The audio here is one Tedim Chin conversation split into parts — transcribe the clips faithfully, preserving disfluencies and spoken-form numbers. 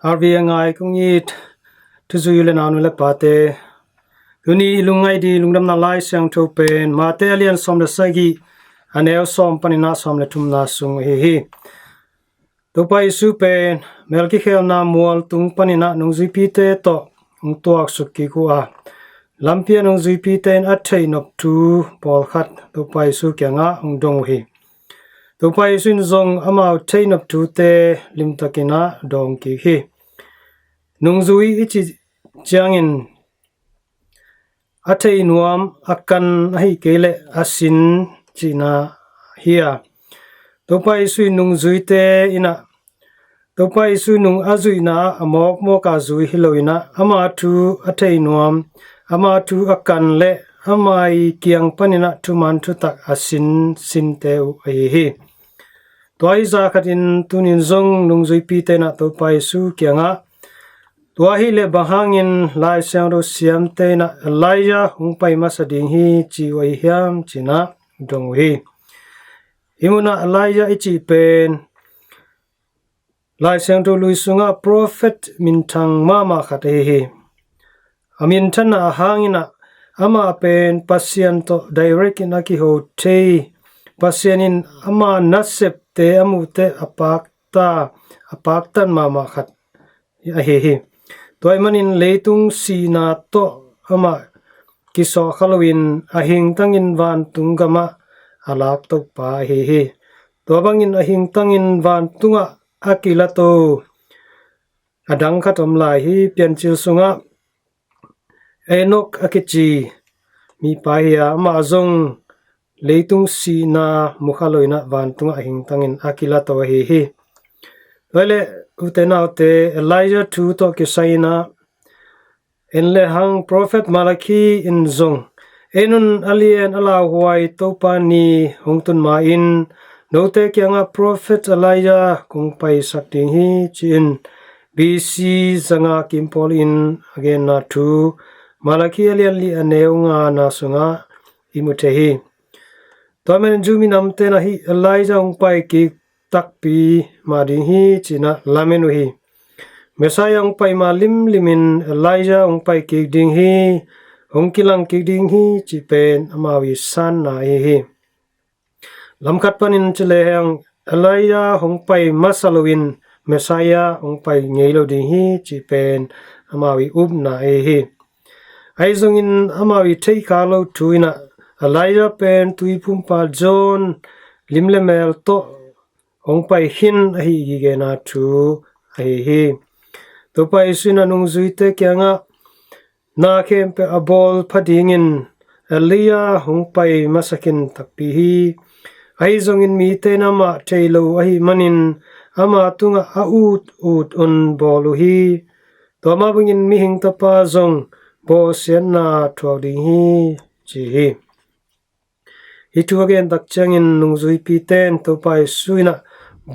Arvi a ngai kong it thuzui le nau nu le pate, tuni i lungngaih ding lungdamna Lai Siangtho pen Mate a lian sawm le sagih, a neu sawm panin ah sawm le thumna sung ahi hi. Topa Jesu pen mel kikhelna mual tung panin ah nungzuipite tawh hong tuaksuk kik uh a, lampi ah nungzuipite in a theihnop thu pawlkhat Topa Jesu kiangah hong dong uh hi. Topa Jesu in zong amau theihnop thute limtakin ah dawng kik hi. Nungzui i cih ciangin a thei nuam, a kan, ahih kei leh a sin cihna hi a, Topa Jesu in nungzuite in ah, Topa Jesu nung a zuihna ah a mawkmawk a zui hi lo in ah, ama thu a thei nuam, ama thu a kan le ama ii kiang panin ah thuman thutak a sin sinte uh ahi hi. Tua ahi zah khatin tunin zong nungzuipite in ah Topa Jesu kiangah, tua ahih leh bang hangin Lai Siangtho siamte in ah Elijah hong pai masa ding hi ci uh ahi hiam, ci-in ah dong uh hi. Hih munah Elijah i cih pen Lai Siangtho lui sungah prophet minthang mahmah khat ahi hi. A minthanna ah hangin ah amah pen Pasian tawh direct in a kiho thei, Pasian in ama nasepte a muh teh a pakta, a paktan mahmah khat ahi hi. Tua ahih manin leitung sihna tawh amah kisawhkha loin a hingtangin vantung gamah a lak topa ahi hi. Tua bangin a hingtangin vantungah a kilato a dang khat om lai hi. Piancil sungah Enoch a kici mipa hi a, amah zong leitung sihna mukha lo in ah vantungah a hingtangin a kilato ahi hi. Tua leh ute naute, Elijah thu tawh kisai in ah en le hang prophet Malakhi in zong, "En un, a lian a lauhuai Topa ni hong tun ma-in note kiangah prophet Elijah kong paisak ding hi," ci-in B C zanga kim pawl in a genna thu Malakhi a lian li a neu ngana sungah i mu thei hi. Tua ahih manin Jew minamte in ah hih Elijah hong pai kik takpi mah ding hi ci-in ah lamen uh hi. Messiah hong pai ma limlimin Elijah hong pai kik ding hi, hong kilang kik ding hi cih pen amau ii sanna ahi hi. Lamkhat panin ci lehang Elijah hong pai masa loin Messiah hong pai ngei lo ding hi cih pen amau ii upna ahi hi. Ahi zongin amau ii theihkhak lo thu in ah Elijah pen Tuiphumpa John lim le mel tawh hong pai khin ahih gigena thu ahi hi. Topa Jesu in ah nungzuite kiangah, "Na khempeuh a bawl pha dingin Elijah hong pai masa khin takpi hi. Ahi zongin mite in amah thei lo ahih manin ama tungah a ut ut un bawl uh hi. Tua mah bangin Mihing Tapa zong bawlsiatna thuak ding hi," ci hi. Hih thu a gen tak ciangin nungzuipite in Topa Jesu in ah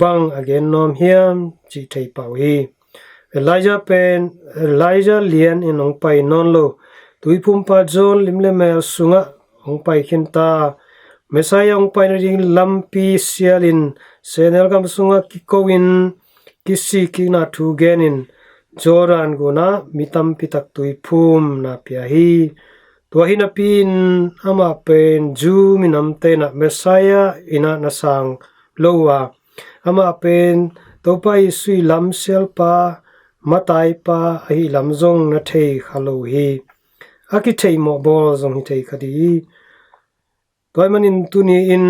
bang a gen nuam hiam cih thei pah uh hi. Elijah pen, Elijah lianin hong pai nawn lo, Tuiphumpa John lim le mel sungah hong pai khin ta. Messiah hong pai nading lampi sialin sehnel gam sungah kiko-in kisik kikna thu genin Jordan gunah mi tampi tak tuiphumna pia hi. Tua hi napi-in amah pen Jew minamte in ah Messiah in ah na sang lo uh a, amah pen Topa Jesu ii lamsialpa, mataipa ahih lam zong na thei kha lo uh hi. A kitheih mawh bawl zong hi thei kha ding hi. Tua ahih manin tuni-in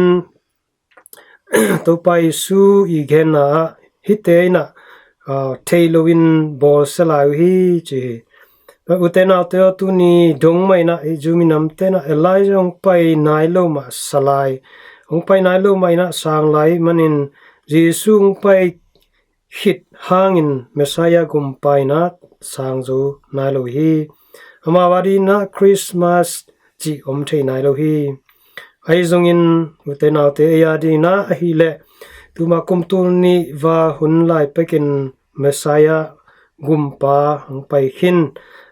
Topa Jesu ii genna ah hihte in ah, aa, thei loin bawlsia lai uh hi ci hi. Ute naute aw, tuni dong mah in ah hih Jew minamte in ah Elijah hong pai nai lo mah sa lai, hong pai nai lo mah in ah sang lai ahih manin Jesu hong pai khit hangin Messiah gumpa in ah sang zo nai lo hi. Amau adingin ah Christmas cih om thei nai lo hi. Ahi zongin ute naute, ei adingin ah ahih leh tuma kum tul nih val hun lai pekin Messiah gumpa hong pai khin.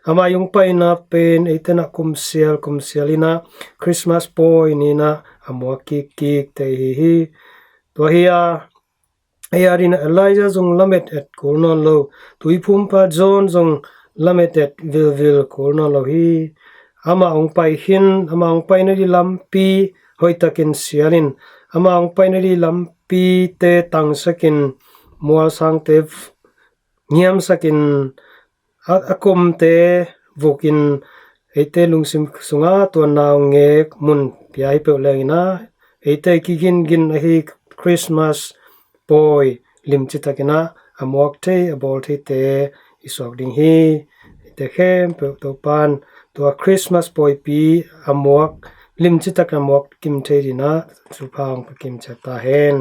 Ama ii hong paina pen eite in ah kumsial kumsial in ah Christmas pawi ni-in ah a muak kikkikte i hi hi. Tua hi a, Ei adin Elijah zong lamet et kul nawn lo, tuiphumpa John zong lamet et vilvil kul nawn lo hi. Amah hong pai khin, amah hong pai nadih lampi hoihtakin sialin, amah hong pai nadih lampite tangsakin, mualsangte ngiamsakin, a, a kumte vukin, eite lungsim sunga tua naungek mun pia hi peuh lengina, eite kigingin ahi Christmas pawi limci takina a muak thei, a bawl theite i suak ding hi. Eite khempeuh Topan tua Christmas pawipi a muak limci takin a muak kim thei dina thupha hong pia kim ciat ta hen.